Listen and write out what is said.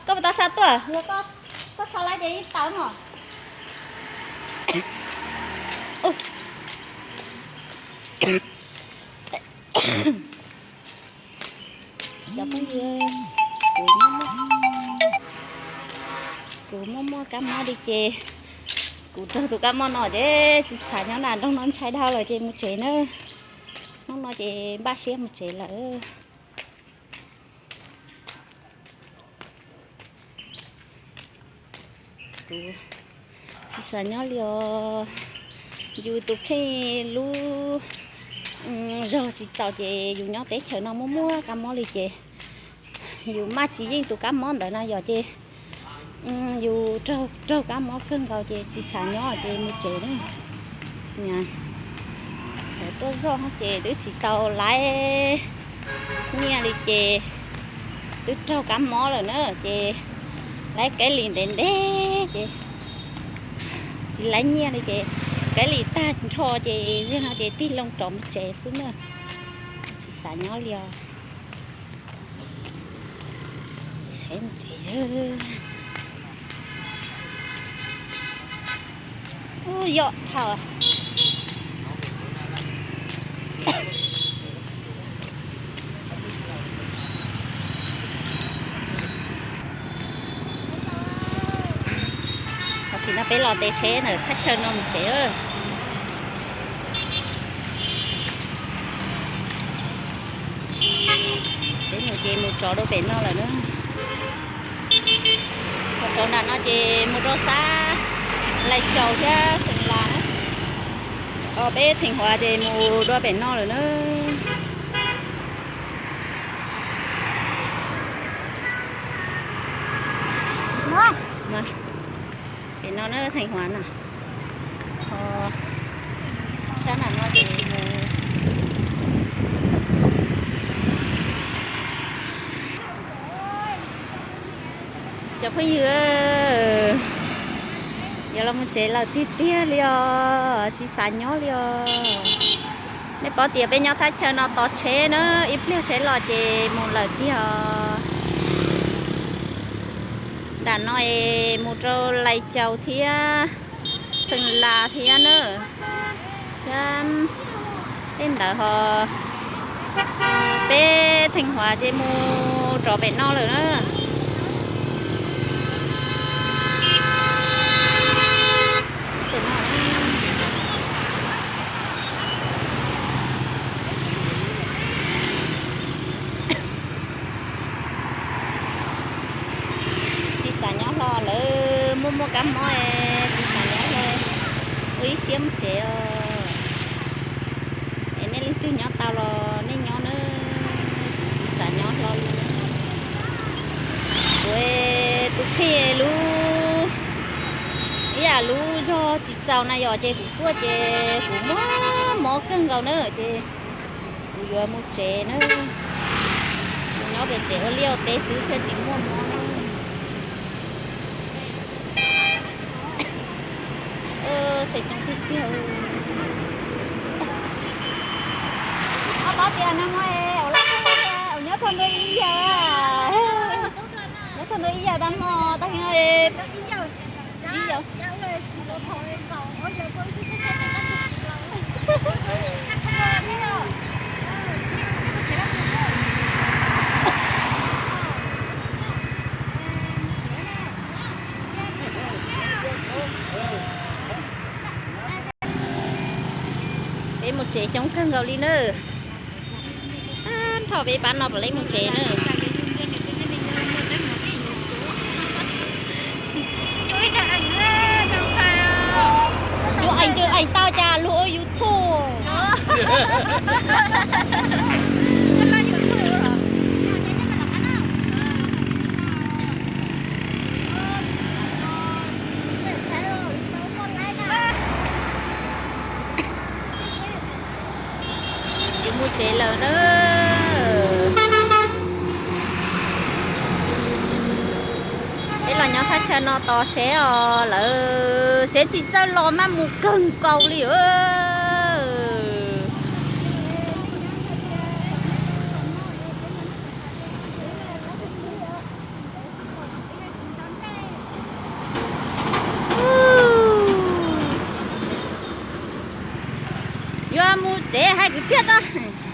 Koj puas tau xa tuaj? Yog koj xa lawm ces ib tawm mog. Cov phooj ywg, kuv muaj muaj kab mob li ces kuv raug tus kab mob no ces tsis xav nyob na, nroog no ntshai dhau lawm ces mus tsev na. Hnub no ces npaj siab mus tsev lawm. Kuv tsis xav nyob li os. Yus tus kheej lub zog tsis txaus ces yus nyob teb chaws no muaj muaj kab mob li ces yus maj tsis yeej tus kab mob ntawd na yom ces yus raug raug kab mob kawg nkaus ces tsis xav nyob ces mus tsev na. Tuaj zoj ces twb tsis tau laib nyiaj li ces twb raug kab mob lawm na ces laib kav lis ntev ntev ces tsis laib nyiaj li ces kav lis tag nrho ces zaum no ces tig loo rov mus tsev xwb na. Tsis xav nyob li os. Saib mus tsev. Ub, yom dhau. Tam sim no peb los ntes tsheb ntawm thaj chaw no mus tsev. Peb mus ces mus rov rau pem no lawm na. Ho rau nram no ces mus rau sab Lais Caus thiab Xeem Las na. Ho peb Theem Huav ces mus dua pem no lawm na. Pem no na Theem Huav na. Ho sab nram no ces mus. Cov phooj ywg, yuav los mus tsev lawm tiag tiag li os, tsis xav nyob li os. Nej paub tias peb nyob thaj chaw no tos tsheb na, ib pliag tsheb los ces mus lawm tiag os. Nram no es mus rau Lais Caus thiab Xeem Las thiab na, thiab tej ntawd ho peb Theem Huav ces mus rov pem no lawm na. Tsis xav nyob hlo lawm, muaj muaj kab mob, tsis xav nyob hlo, ua ib siab mus tsev os. Es nej leej twg nyob tau los nej nyob nawb, kuv tsis xav nyob hlo li. Kuv tus kheej lub, ib yam lub zog tsis txaus na yom, ces kuv tuaj ces kuv mob mob kawg nkaus na ces kuv yuav mus tsev na. Kuv nyob pem tsev ua liaj ua teb xwb thiaj tsis muaj mob na. Saib coob tiag tiag. Koj paub tias nag hmo ua laj kawg, nyob txog ntua ib yam, nyob txog ntua ib yam tag hmo tag kis no tsib yam. Peb mus tsev coob kawg nkaus li na. Nrho peb pab no puav leej mus tsev na. Luag ees, ees tau cas luag ua YouTube. Kuv mus tsev lawm na. Peb los nyob thaj chaw no tos seb os, lawv seb tsis txawj los maj mus kawg nkaus li. Yuav mus tsev hais kwv txhiaj tau.